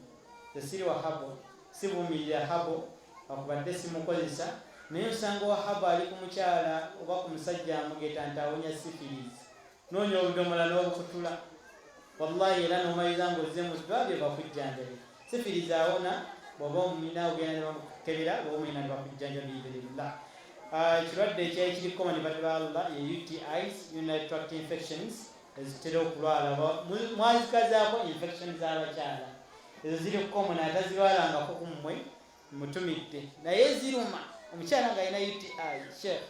[SPEAKER 1] Nze siri wa herbal, sivumirira herbal wakubadde simukozesa, naye osanga owa herbal ali ku mukyala oba ku musajja amugeta nti awonya syphilis. Noonya obudomola n'obukutula, wallahi, era n'omaliriza ng'ozze mu ddwaliro bakujjanjabe. Syphilis awona bw'oba omulina, ogenda ne bamukebera, bw'oba omulina ne bakujjanjaba biidhnillah. Ekirwadde ekyali kiri common, baddu ba Allah, ye UTIs, urinary tract infections, ezitera okulwala. Mwazikazaako infection z'abakyala, ezo ziri common, atazirwalangako ku mmwe mutumidde, naye ziruma. Omukyala ng'alina UTI, sheikh,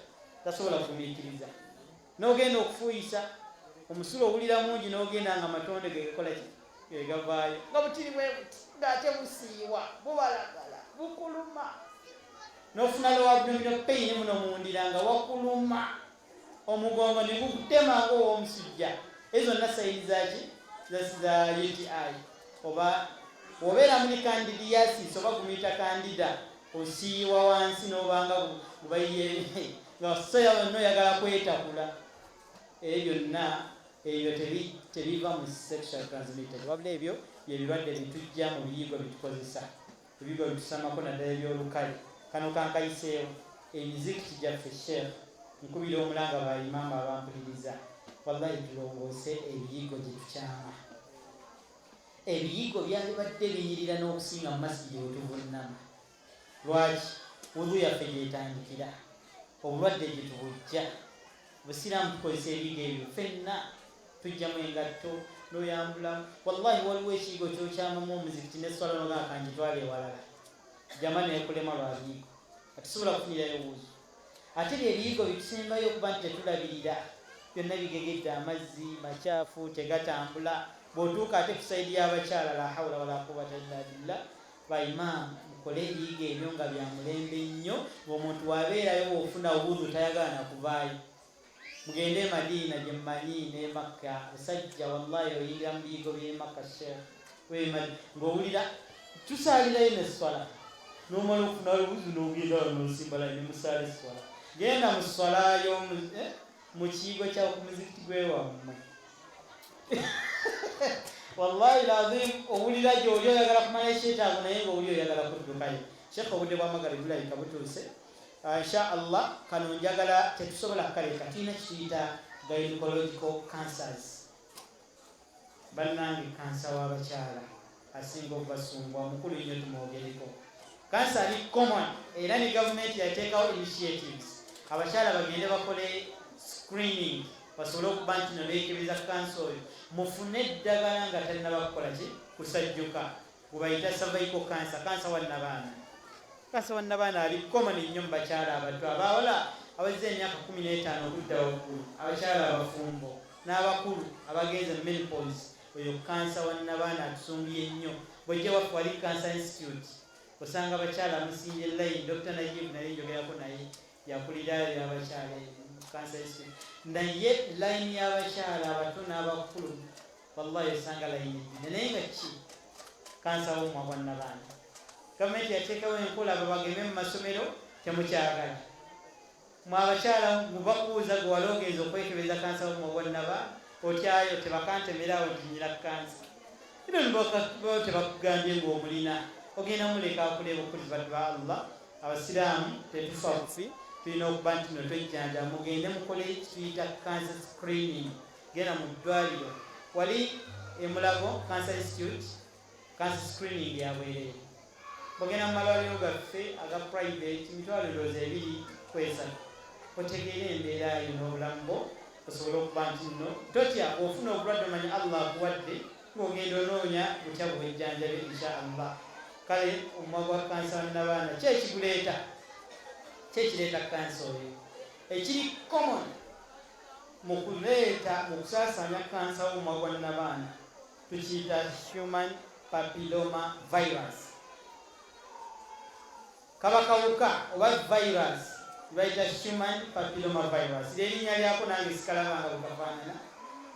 [SPEAKER 1] tasobola kugumiikiriza. N'ogenda okufuuyisa omusulo owulira mungi, n'ogenda nga amatonde gegakola ki, gegavaayo, nga butiri bwe buti, ng'ate busiiwa, bubalagala, bukuluma, n'ofuna lower abdominal pain muno mundira nga wakuluma, omugongo ne gukutema ng'ow'omusujja. Ezo zonna signs zaki? Za UTI. Oba obeera muli candidiasis, oba gumuyita candida, osiiwa wansi n'obanga gubayiye nga soya yonna oyagala kwetakula. Ebyo byonna ebyo tebiva mu sexual transmitted, wabula ebyo byebirwadde bitujja mu biyigo byetukozesa, ebiyigo byetusamako, naddala ebyolukale. Kano kankayiseewo. Emizikiti gyaffe, sheekh, nkubira omulanga ba imaamu abampuliriza, wallahi tulongoose ebiyigo gye tukyama. Ebiyigo byalibadde binyirira n'okusinga mu masigidi wetuvunnama. Lwaki? Wudu yaffe gyetandikira, obulwadde gye tubujja. Busiraamu tukozesa ebiyigo ebyo ffenna, tujjamu engatto noyambulamu. Wallahi waliwo ekiyigo kyokyamamu omuzikiti neswala nogaa kanjitwala ewalala, jama nekulema lwa biyigo, atusobola kufunirayo wuzu. Ate bye ebiyigo bitusembayo okuba nti tetulabirira, byonna bigegedde, amazzi makyafu, tegatambula. Bw'otuuka ate ku side y'abakyala, la hawula wala quwwata illa billah. Baimaamu, mukole ebiyigo ebyo nga bya mulembe nnyo, ng'omuntu wabeerayo bw'ofuna wudhu tayagala nakuvaayo. Mugende e Madiina gye mmanyi ne Makka, busajja, wallahi oyingira mu biyigo by'e Makka, sheekh, ng'owulira tusaalirayo neswala, n'omala okufuna wuzu n'ogenda wano n'osimba layini musaala eswala. Genda mu swala y'omu mu kiyigo kya ku muzikiti gwewammwe, wallahi lazim owulira gy'oli oyagala kumala ekyetaago, naye ng'owuli oyagala kuddukayo. Sheekh, obudde bw'amagale bulabika butuuse. Insha Allah kano njagala tetusobola kukaleka. Tulina kituyita gynecological cancers. Bannange, kansa w'abakyala asinga okubasumbwa mukulu nnyo, tumwogereko. Kansa ali common, era ne gavumenti yateekawo initiatives abakyala bagende bakole screening, basobole okuba nti no beekebeza kansa oyo, mufune eddagala nga talinaba kukola ki, kusajjuka. Gubayita cervical cancer, kansa wa nabaana. Kansa wa nabaana ali common nnyo mu bakyala abato, abawala abazze emyaka 15 okudda waggulu, abakyala abafumbo n'abakulu abagenze mu menopause. Oyo kansa wa nabaana atusumbuye nnyo. Bwojja waffe wali Cancer Institute, osanga abakyala musimbye line. Dr Najib naye njogerako naye, yakulira abakyala Cancer Institute, naye line y'abakyala abato n'abakulu, wallahi osanga line ejjudde, naye nga ki? Kansa w'omumwa gwa nabaana. Gavumenti yateekawo enkola babageme mu masomero, temukyagala. Mwe abakyala mubakuuza gwe wali ogenza okwekebeza kansa w'omumwa gwa nabaana, otyayo tebakantemerawo nti nyina kansa ino, tebakugambye ng'omulina, ogenda muleka akule bukulizi. Baddu ba Allah, abasiraamu tetufa bufi, tulina okuba nti no twejjanja. Mugende mukole kituyita cancer screening. Genda mu ddwaliro wali Emulago Cancer Institute, cancer screening yabwereere. Bwogenda mu malwaliro gaffe aga private, mitwalo ndowooza 2 ku 3, otegeere embeera yo n'obulamu bwo, osobole okuba nti nno totya. Bw'ofuna obulwadde, omanya Allah akuwadde, ng'ogenda onoonya butya bwejjanjabe, insha Allah. Kale omumwa gwa kansa wannabaana ki ekiguleeta? Ki ekireeta kansa oyo? Ekiri common mu kuleeta, mu kusaasaanya kansa w'omumwa gwa nnabaana, tukiyita human papilloma virus. Kaba kawuka oba virus bayita human papilloma virus, lyerinnya lyako. Nange sikalabanga bwekafaanana,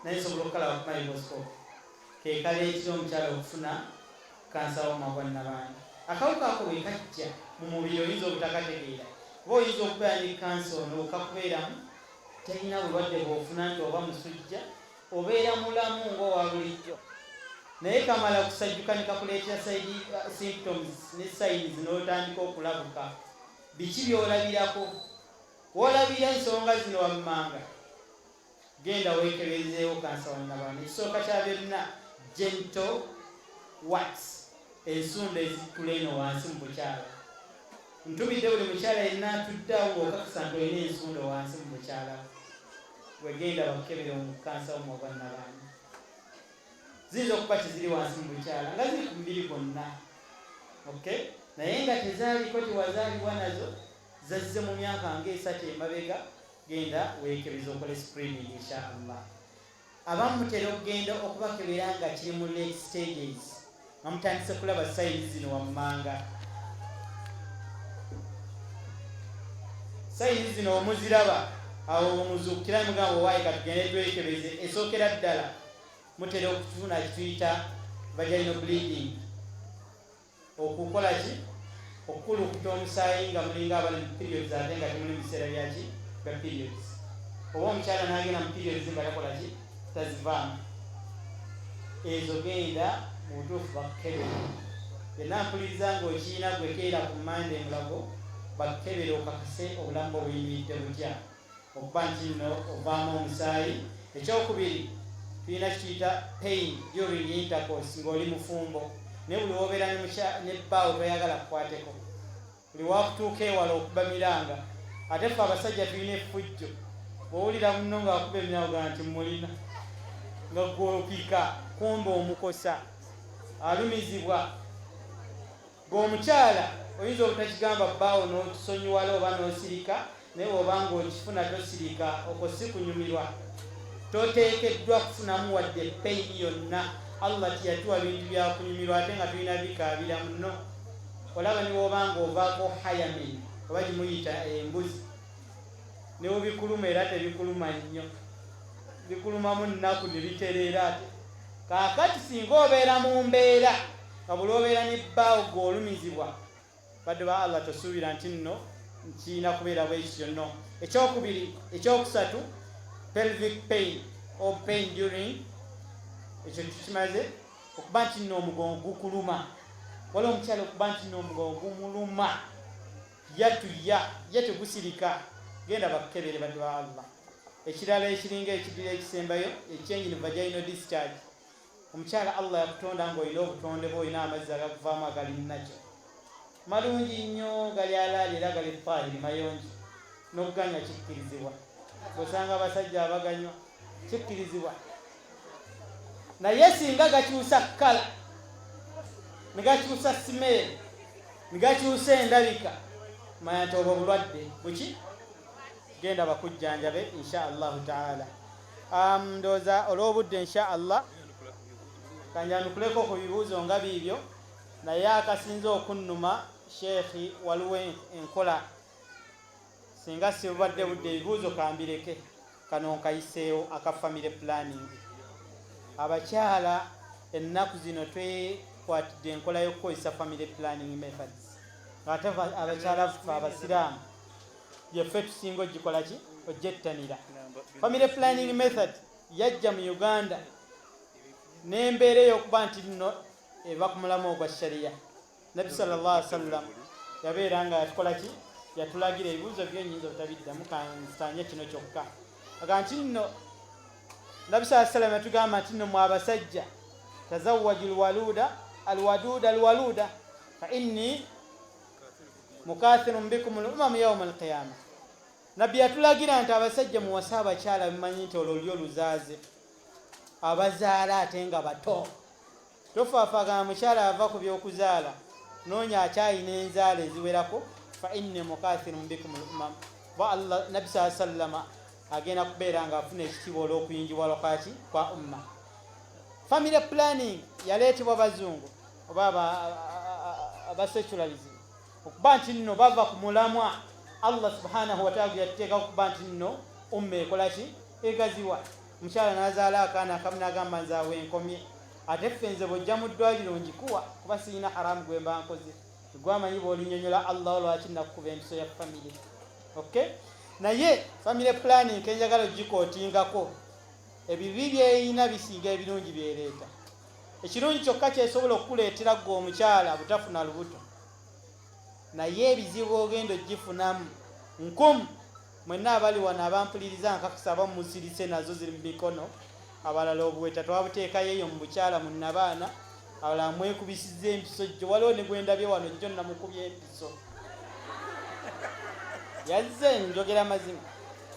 [SPEAKER 1] naye nsobola okukalaba ku microscope. Ke kaleetera omukyala okufuna kansa w'omumwa gwa nnabaana. Akawuka ako bwe kajja mu mubiri, oyinza obutakategeera, oba oyinza okubeera ne kansa ono okakubeeramu, talina bulwadde bw'ofuna nti oba musujja. Obeera mulamu ng'owa bulijjo, naye kamala kusajjuka ne kakuleetera side symptoms ne signs n'otandika okulabuka. Biki by'olabirako? W'olabira ensonga zino wammanga, genda weekebezeewo kansa wa nnabaana. Ekisooka kya byonna, genital warts, ensunda ezikula eno wansi mu bukyala. Ntumidde buli mukyala yenna atudde awo ng'okakasa nti olina ensundo wansi mu bukyala bwe, genda bakukebere mu kansa wo ogwa nnabaana. Ziyinza okuba teziri wansi mu bukyala, nga ziri ku mubiri gwonna, okay, naye nga tezaaliko, tewazaalibwa nazo, zazze mu myaka ng'esatu emabega. Genda weekebeza, okole screening, insha Allah. Abamu mutera okugenda okubakebera nga kiri mu late stages, nga mutandise kulaba signs zino wammanga. Signs zino omuziraba awo, muzuukira mugamba, "Owaayi, katugende twekebeze." Esookera ddala, mutera okufuna kituyita vaginal bleeding, okukola ki, okukulukuta omusaayi nga mulinga abali mu periods, ate nga temuli mu biseera byaki, bya periods. Oba omukyala n'agenda mu periods nga takola ki, tazivaamu. Ezo genda mu butuufu bakukebere. Yenna mpuliriza ng'okiina, gwekeera ku Mande Mulago bakukebere, okakase obulamu bwe buyimiridde butya, okuba nti nno ovaamu omusaayi. Ekyokubiri, tulina kituyita pain during intercourse, ng'oli mufumbo naye buli wobeera ne bbaawo toyagala kukwateko, buli wakutuuka ewala okuba miranga. Ate ffe abasajja tulina effujjo, bw'owulira munno ng'akuba emiranga ga nti mulina nga gwopika, kumba omukosa, alumizibwa. Gweomukyala oyinza obutakigamba bbaawo n'otusonyiwala oba n'osirika, naye bw'oba ng'okifuna tosirika, okwo si kunyumirwa. Toteekeddwa kufunamu wadde pain yonna. Allah tiyatuwa bintu byakunyumirwa ate nga tulina bikaabira muno. Olaba ne bw'oba ng'ovaako hymen oba gimuyita embuzi, ne bwebikuluma era tebikuluma nnyo, bikulumamu nnaku ne bitereera. Ate kaakati singa obeera mu mbeera nga buli obeera ne bbaawo gwe olumizibwa, badde ba Allah, tosuubira nti nno nkiina kubeera bwe kityo. Nno ekyokubiri, ekyokusatu, pelvic pain or pain during, ekyo tukimaze, okuba nti nno omugongo gukuluma. Waliwo omukyala okuba nti nno omugongo gumuluma yatuya ye tegusirika, genda bakukebere, badde ba Allah. Ekirala ekiringa ekidira ekisembayo, echange in vaginal discharge. Omukyala Allah yakutonda ng'olina obutonde bwe, olina amazzi agakuvaamu agali nakyo malungi nnyo, gali alaali era gali tahiri, mayonjo, n'okuganywa kikkirizibwa. Bwosanga abasajja abaganywa, kikkirizibwa. Naye singa gakyusa colour, ne gakyusa smell, ne gakyusa endabika, manya nti obwo bulwadde buki, genda bakujjanjabe, insha Allahu taala. Ndowooza olw'obudde, insha Allah, kanjanukuleko ku bibuuzo nga biibyo. Naye akasinza okunnuma, sheekhi, waliwo enkola, singa sibubadde budde, ebibuuzo kambireke, kano nkayiseewo, aka family planning. Abakyala ennaku zino twekwatidde enkola y'okukozesa family planning methods, ate abakyala ffe abasiraamu yeffe tusinga ogikola ki, ogyettanira. Family planning method yajja mu Uganda n'embeera ey'okuba nti nno eva ku mulamu ogwa shariya. Nabbi sallallahu alaihi wasallam yabeera nga yatukola ki, yatulagira. Ebibuuzo byo nyinza obutabiddamu, kansitanye kino kyokka, aga nti nno Nabbi saa sallam yatugamba nti nno mwe abasajja, tazawwaju lwaluda alwaduda alwaluda fa inni mukathirun bikum lumamu yauma alqiyama. Nabbi yatulagira nti abasajja muwase abakyala bimanyi nti olwo lyo luzaaze, abazaala ate nga bato. Tofaafagana mukyala ava ku byokuzaala, noonya akyayina enzaala eziwerako. Fa inni mukathirun bikum lumam, ba Allah Nabbi saa sallama agenda kubeera nga afuna ekitiibwa olw'okuyingibwa lwaki kwa umma. Family planning yaleetebwa bazungu oba aba secularism, okuba nti nno bava ku mulamwa Allah subhanahu wataala gwe yatuteeka, okuba nti nno umma ekola ki, egaziwa. Omukyala n'azaala akaana akamu n'agamba, "Nze awo enkomye." Ate ffe, nze bw'ojja mu ddwaliro ngikuwa, kuba sirina haramu gwe mba nkoze. Gwamanyi bw'olinyonyola Allah lwaki nakukuba empiso ya family, okay? Naye family planning kenjagala ogikootingako. Ebibi byeyina bisinga ebirungi byereeta. Ekirungi kyokka kyesobola okukuleetera ggwe omukyala butafuna lubuto, naye ebizibu ogenda ogifunamu nkumu. Mwenna abali wano abampuliriza nkakasa abamu musirise nazo ziri mu mikono, abalala obuweta twabuteekayo eyo mu bukyala mu nnabaana, abalala mwekubisizza empiso jjo, waliwo ne gwendabye wano jjo namukubye empiso, yazze njogera mazima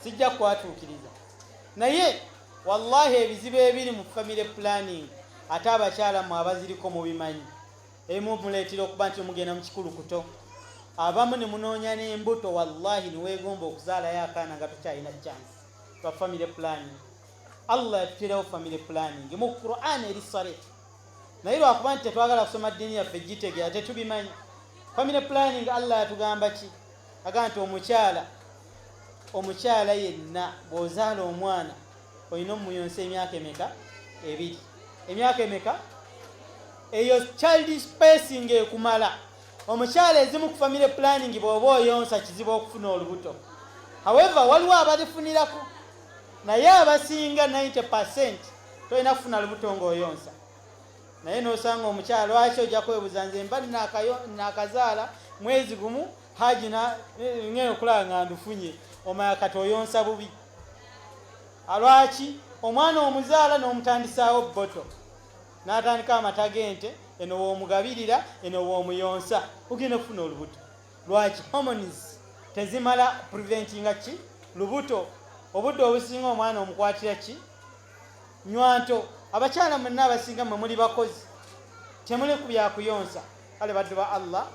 [SPEAKER 1] sijja kwatuukiriza, naye wallahi ebizibu ebiri mu family planning ate abakyala mwe abaziriko mubimanyi. Ebimu muleetera okuba nti mugenda mu kikulukuto, abamu ne munoonya n'embuto, wallahi niweegomba okuzaalayo akaana nga tokyalina chance lwa family planning. Allah yatuteerawo family planning mu Quran eri sarih, naye lwakuba nti tetwagala kusoma ddiini yaffe gitegeera tetubimanyi. Family planning Allah yatugamba ki? Agamba nti omukyala yenna bw'ozaala omwana olina omuyonsa emyaka emeka? Ebiri. Emyaka emeka? Eyo child spacing ekumala. Omukyala ezimu ku family planning bw'oba oyonsa kizibu okufuna olubuto, however waliwo abalifunirako, naye abasinga 90% tolina kufuna lubuto ng'oyonsa. Naye n'osanga omukyala, lwaki ojja kwebuuza nze mba nakazaala mwezi gumu haji ngenda okulaba nga ndufunye, omanya kati oyonsa bubi. Lwaki omwana omuzaala n'omutandisaawo bboto n'atandika amata g'ente, eno w'omugabirira eno w'omuyonsa, ogenda okufuna olubuto. Lwaki? Hormones tezimala preventinga ki lubuto. Obudde obusinga omwana omukwatira ki nywanto. Abakyala mwenna abasinga mwe muli bakozi, temuli ku byakuyonsa. Kale baddu ba Allah,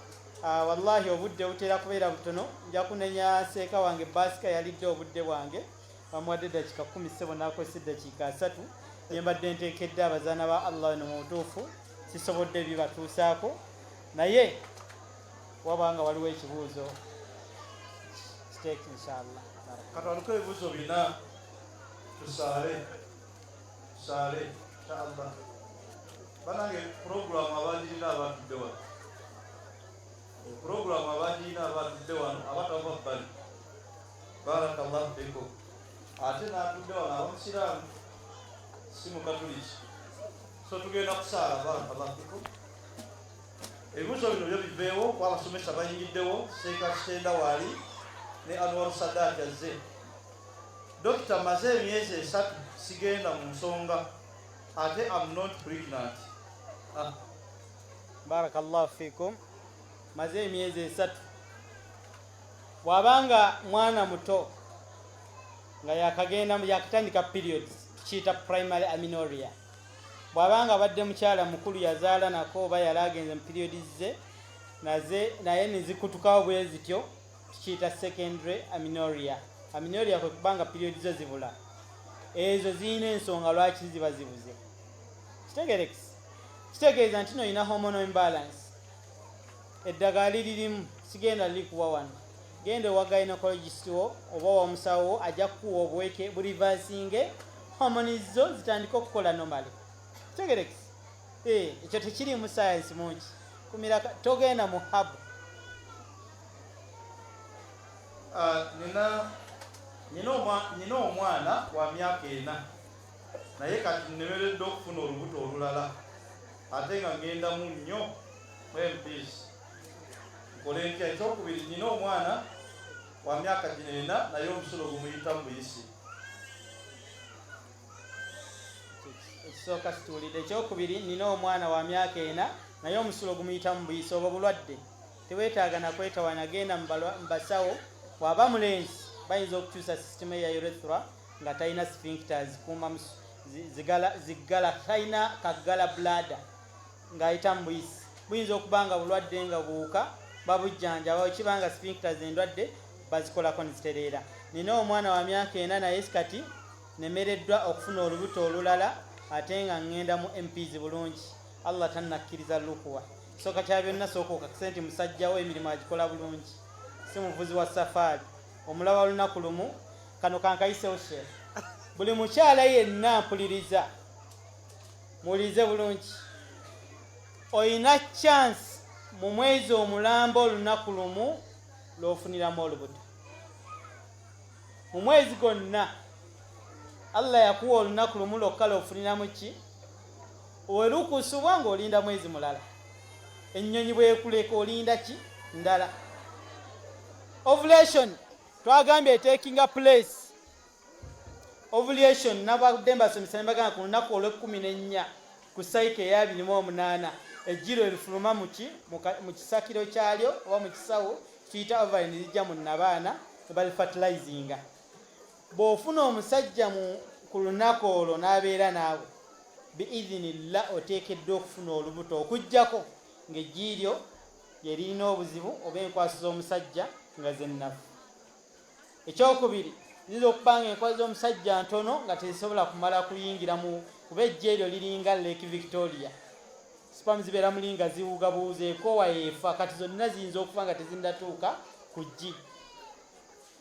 [SPEAKER 1] wallahi obudde butera kubeera butono. Nja kunenya seeka wange Basika, yalidde obudde bwange, bamuwadde eddakiika 10, ssebo n'akozesa eddakiika 30. Bye mbadde nteekedde abazaana ba Allah eno mu butuufu sisobodde bibatuusaako, naye waba nga waliwo ekibuuzo kiteeke inshallah.
[SPEAKER 3] Katwaluko ebibuuzo bina tusaale tusaale inshallah. Banange, puroguramu abagirina abatudde wano, puroguramu abagirina abatudde wano abatava bbali, barakallahu fikum. Ate n'atudde wano abamusiraamu si mukatuliki, so tugenda kusaala. Barakallahu fikum. Ebibuuzo bino byo biveewo kuba abasomesa bayingiddewo. Seeka Kitenda waali ne Anwar Sadat azze. Dokita, maze emyezi 3 sigenda mu nsonga ate am not pregnant. Ah.
[SPEAKER 1] Barakallahu fikum. Maze emyezi 3, bw'abanga mwana muto nga yakagenda yakatandika periods, tukiyita primary amenorrhea. Bw'abanga abadde mukyala mukulu yazaala nako oba yali agenze mu periods ze naze naye nezikutukawo bwe zityo, tukiyita secondary amenorrhea. Amenorrhea kwe kubanga periods zo zibula. Ezo zirina ensonga lwaki ziba zibuze. Kitegerekisi kitegeeza nti nolina hormonal imbalance. Eddagala liririmu, sigenda likuwa wano, genda ewa gynecologist wo oba wa musawo wo, ajja kukuwa obuweke bureversinge hormones zo zitandike okukola normally. Kitegerekisi ekyo tekirimu science mungi. Kumira togenda mu hub.
[SPEAKER 3] Ah, nina omwana wa myaka 4, naye kati nnemereddwa okufuna olubuto olulala ate nga ŋŋendamu nnyo mu MPs. Nkole ntya? Ekyokubiri, nina omwana wa myaka gino 4, naye omusulo gumuyitamu buyisi.
[SPEAKER 1] Ekisooka situwulidde. Ekyokubiri, nina omwana wa myaka 4 naye omusulo gumuyitamu buyisi. Obwo bulwadde, teweetaaga nakwetawaanya, genda mu basawo. Bw'aba mulenzi bayinza okukyusa sisitimu eya urethra nga talina sphincters kuuma ziggala, talina kaggala bladder ng'ayita mu buyisi. Buyinza okuba nga bulwadde nga buwuka, babujjanjaba. Kiba nga sphincters endwadde bazikolako nezitereera. Nina omwana wa myaka 4 naye kati nemereddwa okufuna olubuto olulala ate nga ŋŋenda mu MPs bulungi. Allah tannakkiriza lukuwa. Sooka kya byonna, sooka okakase nti musajjawo emirimu agikola bulungi, si muvuzi wa safaari omulaba lunaku lumu. Kano kankayisewo sheekh. Buli mukyala yenna mpuliriza, muwulirize bulungi, oyina chance mu mwezi omulamba olunaku lumu lw'ofuniramu olubuto mu mwezi gwonna. Allah yakuwa olunaku lumu lwokka lwofuniramu ki welukusubwa ng'olinda mwezi mulala. Ennyonyi bwekuleka olinda ki ndala. Ovulation twagambye etakinga place. Ovulation nabadde mbasomesa ne mbagamba ku lunaku olw'ekkumi n'ennya ku sayiko eya 28 ejjiro erifuluma muki mu kisakiro kyalyo oba mu kisawo kiyita ovary ne lijja mu nnabaana ne balifertilizinga. Bw'ofuna omusajja mu ku lunaku olwo n'abeera naawe biidhinillah oteekeddwa okufuna olubuto okuggyako ng'eggi lyo lye lirina obuzibu oba enkwaso z'omusajja nga zennafu. Ekyokubiri, ziyinza okuba nga enkwaso z'omusajja ntono nga tezisobola kumala kuyingira mu kuba eggi eryo liringa Lake Victoria. Sperm zibeera muli nga ziwuga buwuzi ekoowa efa kati zonna ziyinza okufa nga tezinnatuuka ku ggi.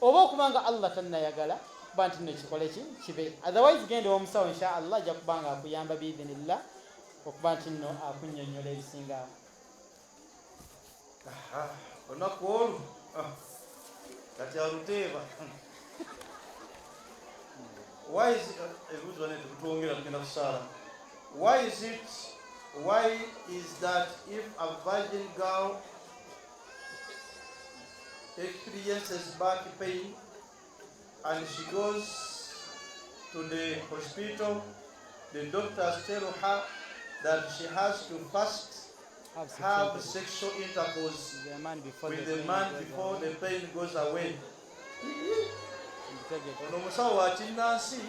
[SPEAKER 1] Oba okuba nga Allah tannayagala kuba nti nno kikole ki kibe. Otherwise genda ew'omusawo insha Allah ajja kuba nga akuyamba biidhinillah okuba nti nno akunnyonnyola ebisingaawo.
[SPEAKER 3] Olunaku olwo ah, kati aluteeba. Why is ebibuuzo bane tetwongera tugenda kusaala. Why is it why is that if a virgin girl experiences back pain and she goes to the hospital, the doctors tell her that she has to first have sexual intercourse with the man before the pain goes away. Ono omusawo wa kinnansi.